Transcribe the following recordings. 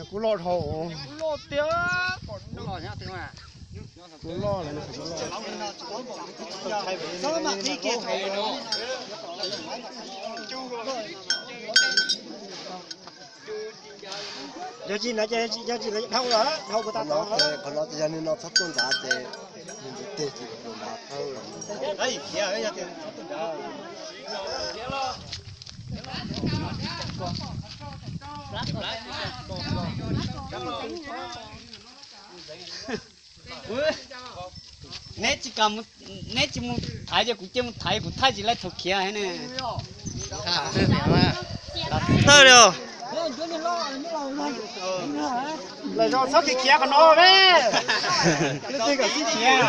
Kub loj dhau. Kub loj. Yog tsis na, yog tsis na, dhau lawm, dhau puas tas tod. Qhov no ces yog nws no txhob tuaj nrad ces nws ntiv tes ces puas nrad. Neb tsis kam, neb tsis mus thaiv ces kuv cia mus thaiv, kuv thaij tsis laib thaum khiav ne. Tawg li os. Lawm zoo txhob khiav khiav qhov no ne. Leej twg kom sib khiav.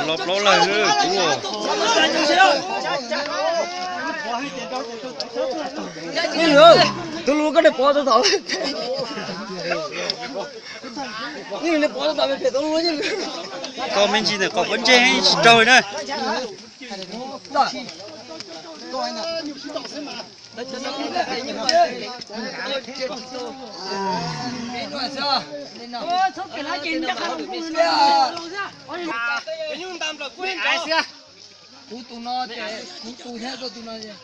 Los plaub leeg kub. Tus lus koj niam pov tau tom. Niam pov tau tom pem tus lus. Koj me ntsis ntawm qhov pob ntseg tsis raug li na.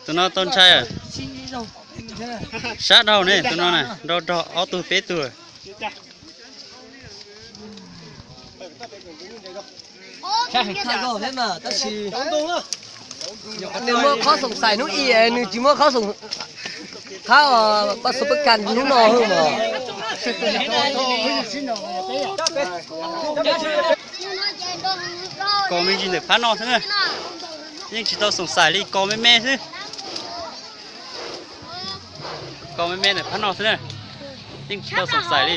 Tus no tau ntshai. Sab dhau ne, tus no na, nrau nrog ob tug peb tug. Nws muaj qhov xoom xais hnub i, nws tsis muaj qhov xoom, qhov pas xo pas kas hnub no hwj mos. Kos me ntsis ntawm phab no xwb na, yeej tsis tau xoom xais li, kos me me xwb. Kos me me ntawm phab no xwb na, yeej tsis tau xoom xais li.